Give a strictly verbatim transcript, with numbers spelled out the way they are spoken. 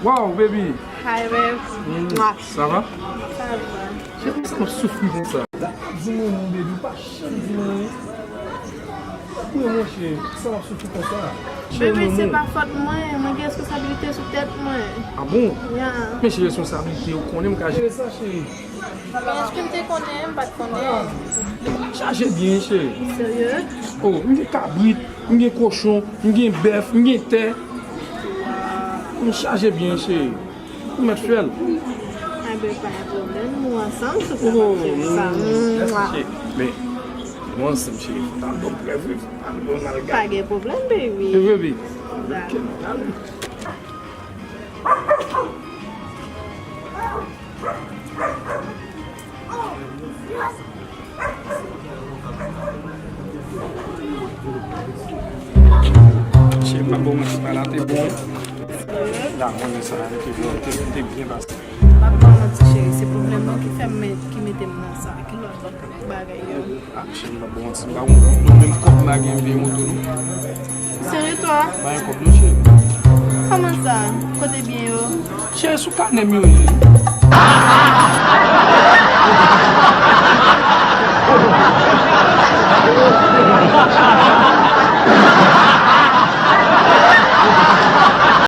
Wow, baby! Hi, babe. Mm, Mwah. Sa va? Sa va. Cheri, sa m ap soufri konsa? Di mwen non, baby, ou pa janm di mwen anyen. Ou monchè, sa m ap soufri konsa? Cheri, Bebe, mwen se moun. Pa fòt mwen, mwen gen responsablite sou tèt mwen. Ah bon? Ya. Men cheri, responsablite, ou konnen m ka jere sa, cheri. Men èske m te konnen, m pa t konnen. Chaje byen, cheri. Serye? Oh, m gen kabrit, m gen kochon, m gen bèf, m gen tè. M chaje byen, cheri. Ou mèt fè l. Ay, bebe, pa gen pwoblèm, nou ansanm, sou Oh, sa. mm, Mwah. Cheri. Men, nou ansanm, cheri. Fò ta bon prèv, wi. Fò ta bon al Pa gen pwoblèm, baby. E, baby. Dakò. Cheri, pa bon, mwen, se pa la te bon. La, mwen, sa la te bon, te, te byen pase. M ap ba w manti, cheri, se pwoblèm nan ki fè m met, ki mete m nan sa. Ki lòt bagay yo? Ah, cheri, m pa bon, mwen, se pa bon. Nou menm kòb m pa gen byen moto, non. Serye, twa? Pa gen kòb, non, cheri. Kòman sa? Kote byen yo? Cheri, sou kanè m yo ye.